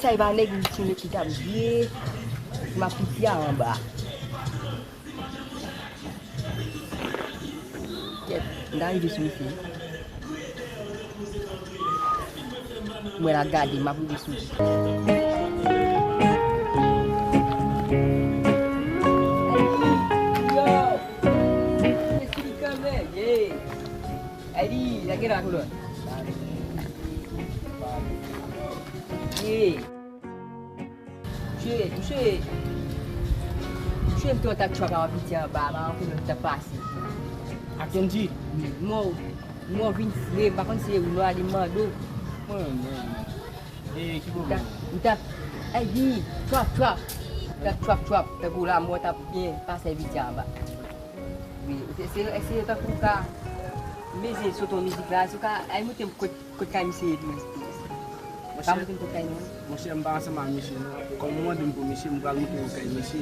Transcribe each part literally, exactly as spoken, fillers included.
Sa e pa nèg Richmond ki t ap vye. M ap piti a anba. Kèt, m ta rive sou misye. Mwen la gade, m ap rive sou li. Yo! Mesye kanmenm, ye! Ay di, lage la koulè. Ye! Msye, msye, msye, m te yon ta trap a piti anba, pa yon koulè m t ap pase. Ak Kenji? Mwen, mwen vin fre, m pa konn si e ou non, ale m mande w. Mwen, mwen, mwen. E, ki pwoblèm? M t ap, ay di, trap, trap. M t ap trap, trap. Tankou la, mwen t ap byen pase piti anba. Wi, se, se, se tankou w ka bezwen sot yon mizik la, si w ka, ay moute m kot, kot kay misye ye tou. Ka moute m kot kay li. Monchè, m pa ansanm ak misye, non. Kòm ou mande m pou misye, m pral moute w kay misye.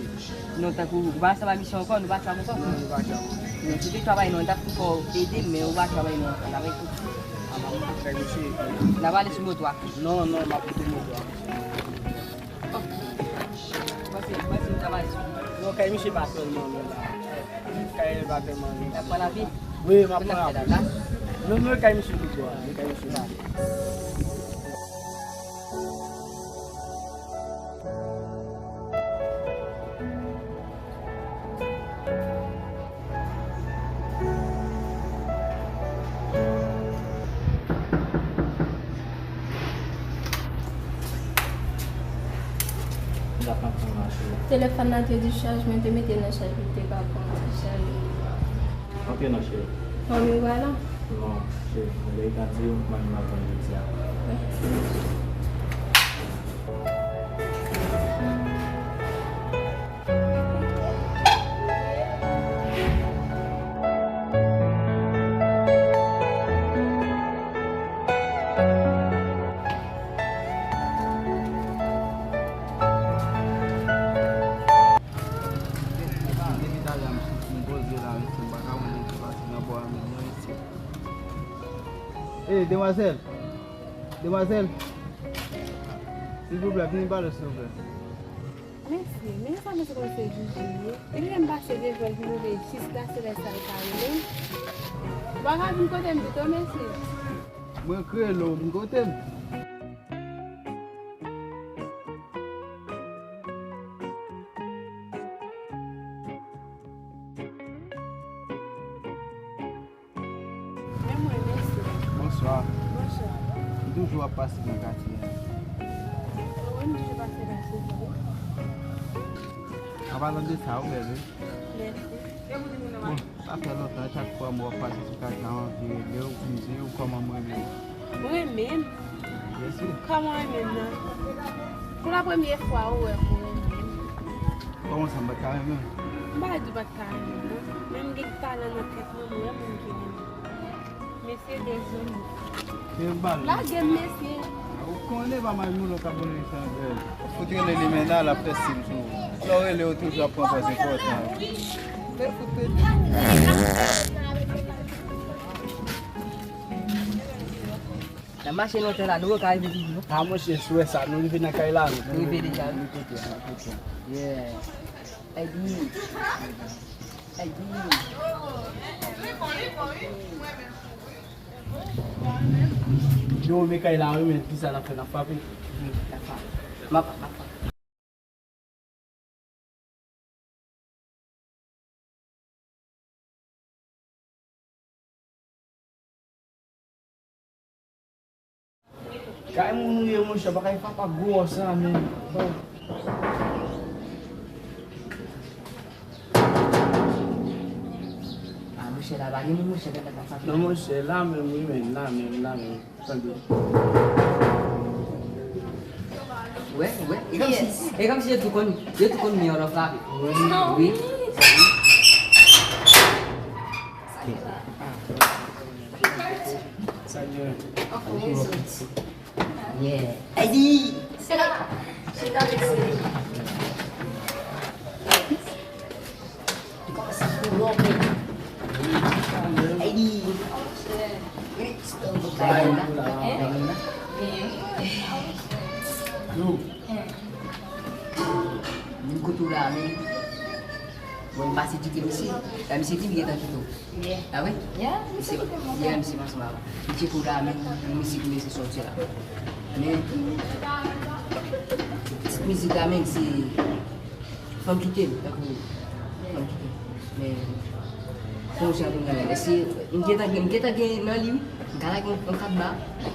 Non, tankou, ou pa ansanm ak misye ankò, nou pa trap ankò? Non, nou pa trap ankò. Non, se te travay non, n t ap fè w ede, men ou pa travay non ankò. N ap ekoute. A, m ap moute w kay misye. N ap ale sou moto a. Non, non, m ap moute moto a. Oh. Ou panse, ou panse m travay sou li? Non, kay misye pa tèlman lwen la. Kay li pa tèlman lwen. N ap pran lavi? Wi, m ap pran lavi. Non, non, kay misye tou, bro. Kay misye la. Telefòn nan te dichaj, mwen te mete l nan chaj, li te ka pran dichaj. Antre non, cheri. Fanmi w la? Non, cheri, mwen te ka di w, mwen m ap vin jodi a. Depi talè a m soti, m poze la, mesye, m pa ka wè nèg ki pase nan bò a menm non, mesye. Ey, demwazèl! Demwazèl! Silvouplè, vini pale, silvouplè. Mesye, men sa mesye kòmanse jije ye. Depi lè m pase devan l pou m rive jis la, se lè sa l ka rele m. Ou pa ka vin kote m pito, mesye. Mwen k rele w, vin kote m. Men mwen, mesye. Bonswa. Bonswa. M toujou ap pase nan katye a. Wi, m toujou pase la, se vre. An palan de sa, ou bèl, wi. Mèsi. Bon, sa fè lontan, chak fwa m wè w ap pase sou katye a, m anvi rele w pou m di w kòman m renmen w. Ou renmen m? Byen si. Kòman w renmen m nan? Pou la premye fwa ou wè m, ou renmen m. Kòman sa, m pa t ka renmen w? M pa di w pa t ka renmen m, non. Men m gen talan nan tèt mwen, m wè moun ki renmen m. Mesye, dezole. Lage m, mesye. Ou konnen pa mal moun ou ka boule san bèl. Fout rele limena, l ap fè sim sou ou. Lè w rele yo toujou ap pran pòz enpòtan. Men fout rele. N ap mache lontan la, nou ka rive toujou, non? A, monchè, si w wè sa, nou rive nan kay la, nou rive deja, wi. Nou kote, nou kote. Yeah. Ey, di. Ey, di. Yo, men kay la, wi, men ki sa n ap fè, n ap frape? Wi, n ap frape. M ap, m ap frape. Kay moun ou ye, monchè, pa kay papa gwo sa, men. A, monchè, la pa gen moun, monchè, tande papa. Non, monchè, la menm, wi, men, la menm, la menm. Tande. Wè, wè. E kòmsi, e kòmsi yo tou konn, yo tou konn mi an frape. Wi. Wi. Sa gen. Yeah. Ey, di. Se la. Se la, mesye. Kòmanse pou lòk. Ey, di. Bagay la. Bagay la. Yo. Bon, m pase kite misye. La misye di m gentan kite w. Yeah. Ah wi? Yeah, misye kite m. Yeah, misye ansanm avè. Misye tou la, men misye ki lese sòti la. Men, ti mizik la, men se, fò m kite l, tankou, fò m kite l. Men, fò m jan pou m gade. Si, m gentan gen, m gentan gen nan li, wi. M ka lage yon, yon kat ba.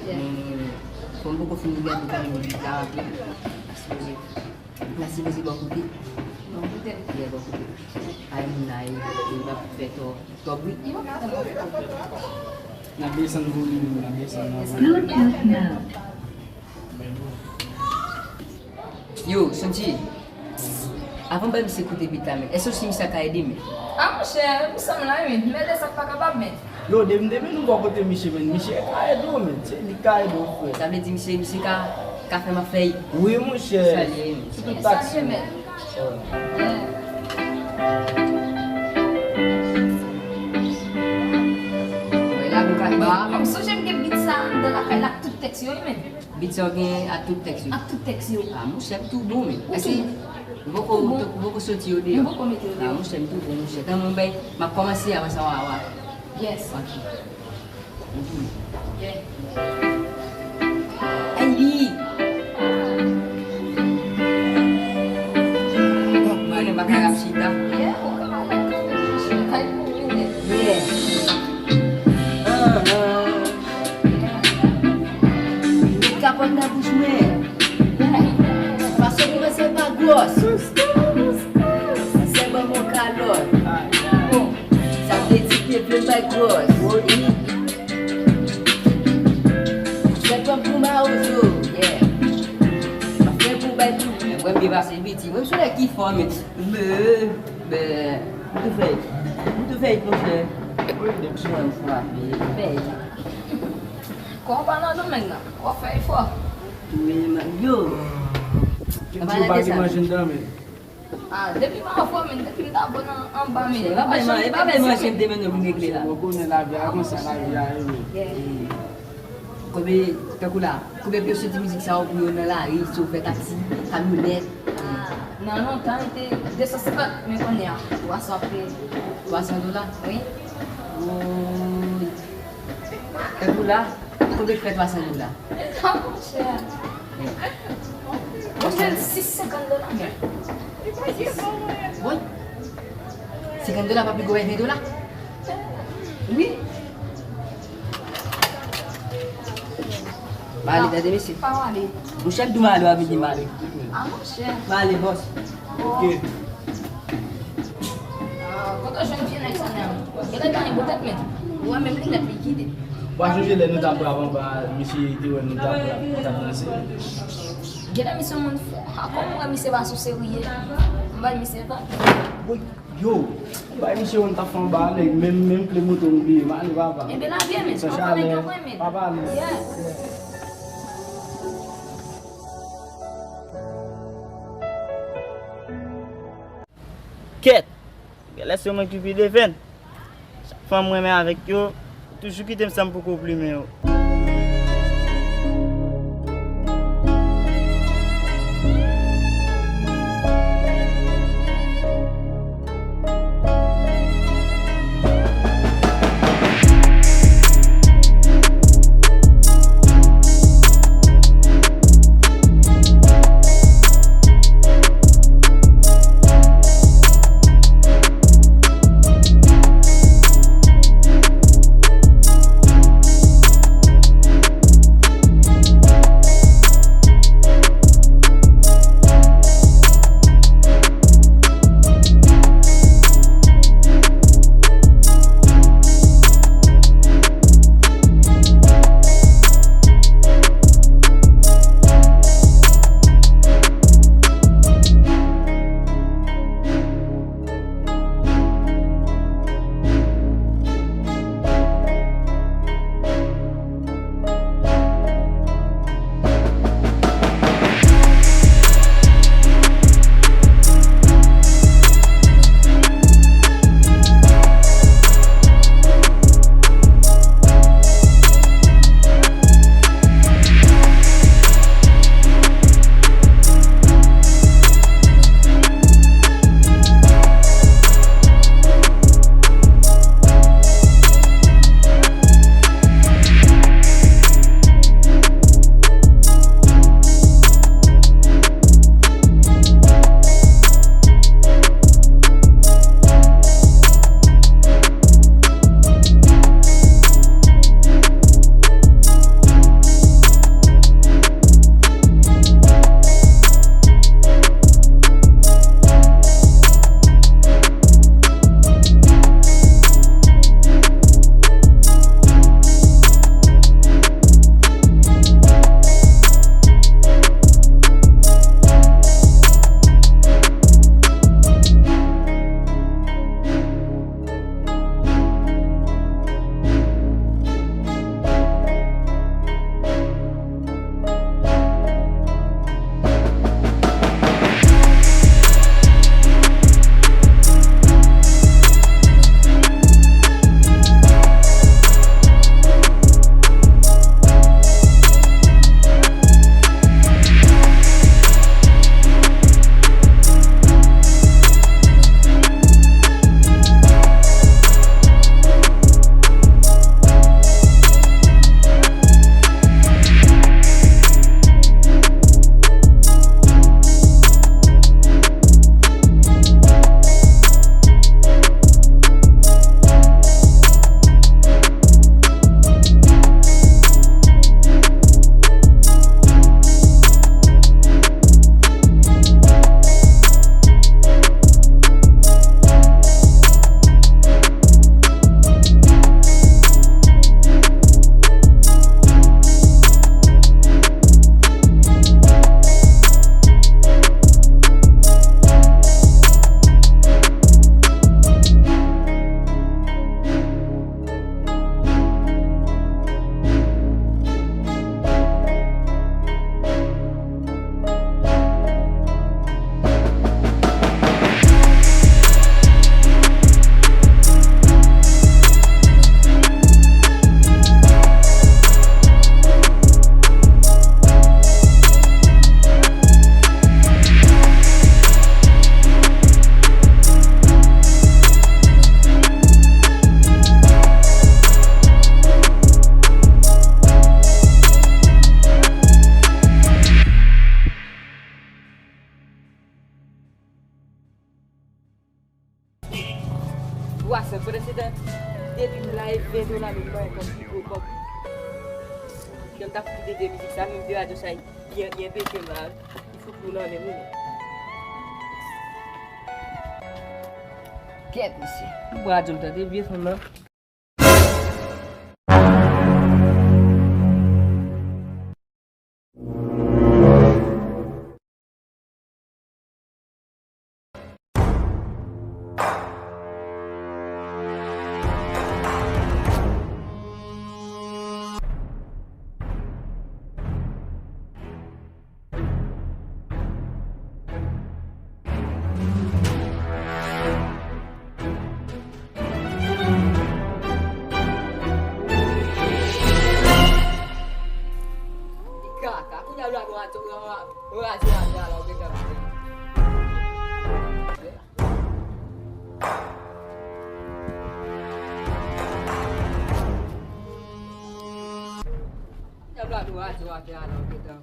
Yeah. Men, fò m poko fini gade kòman mizik la rantre. Sipoze. Mèsi, mèsi, bò kote. Bò kote. Yeah, bò kote. Ay, moun la, e, e, l ap fè twò, twò bri. N ap desann volim, n ap desann nan volim. Bluetooth mode. Yo, Sonti, avan bay misye koute bit la, men, èske w si misye ka ede m, men? Ah, monchè, ou sanm la, wi, men, men de sa k pa kapab, men. Yo, depi, depi nou bò kote misye, men, misye ka ede w, men. Se li k ka ede w, frè. Sa vle di misye, misye ka, ka fè m ap fè. Wi, monchè. Salye, men. Sou tout taksi. Salye, men. Wè, la, nou ka ba. M sonje m gen bit sa anndan lakay la ak tout tèks yo, wi, men. Bit sa w gen ak tout tèks yo? Ak tout tèks yo. Ah, monchè, m tou bon, men. Ou tou bon. Èske ou poko, ou poko soti yo deyò? M poko mete yo deyò. Ah, monchè, m tou bon, monchè. Tan mwen bay, m ap kòmanse, apre sa, w a, w a. Yes. Ok. Mhm. Yeah. Ay, li! Bon, mwen, m pa ka ap chita. Yeah, ou ka ale. Kay pou mwen. Yeah. Ah, ah. Met kapòt nan bouch mwen. Fason mwen se pa gwòs. Sèlman mwen kalòt. Bon, sa vle di ke vle bay gwòs. Sèlman pou mawozo, yeah. Mwen pou bay pou mwen. Mwen byen pase piti. Mwen sou lè ki fò, men. Bè, bè, m tou fè. M tou fè, monchè. Wi, depi mwen frape. Fè. Kò w pa nan domèn nan. W ap fè efò. Wi, man. Yo. Ki di w pa gen manje anndan, men. Ah, depi m anfòm, men, depi m ta bon an, anba, men. E pa bay man-, e pa bay manje m te mennen pou m regle la. Ou konnen lavi a konsa, lavi a ye, men. Yeah. Konbyen, tankou la, konbyen pye w soti mizik sa yo pou yo nan lari, si w fè taksi, kamyonèt? Ah, nan lontan, li te de san senkant, men kounye a, twa san ap peye. Twa san dola? Wi. Woy. Tankou la, konbyen k fè twa san dola? Ah, monchè. Monchè, sis senkant dola, men. Woy. Senkant dola pa pi gwo pase ven dola? Wi. M ale, tande mesye. Pa w ale. Monchè, m di m ale, w ap vin di m ale. Ah, monchè. M ale, bòs. Ok. Ah, kote w jwenn vye nèg sa menm? Genlè gen yon bon tèt, men. Ou wè menm linèt li kite. W a sonje lè nou t ap rap anba, misye te wè nou t ap rap, nou t ap danse. Genlè misye yon moun fou. Ah, kòm ou wè misye pa sou serye. M bay misye tan. Woy. Yo, bay misye yon tap fè anba, nèg, menm, menm kle moto m bliye, m ale papa. Enben, la byen, men. San chalè, papa, men. Yeah. Kèt! Genlè se mwen ki pi devenn. Chak fanm mwen renmen avèk yo, toujou kite m san m poko plimen yo. Pasan, pandan se tan, depi m la, e ven dola m bay kòm pli gwo kòb. Kè m ta fout kite vye mizik sa, menm vye radyo sa, li, li anpeche m la, li fout mou nan men m wi. Kèt, mesye. Radyo m tande, vye fanm nan. Kaka, kounye a la nou a tou, nou a, nou a tou a la, ou gentan. Kounye a la nou a tou a la, ou gentan.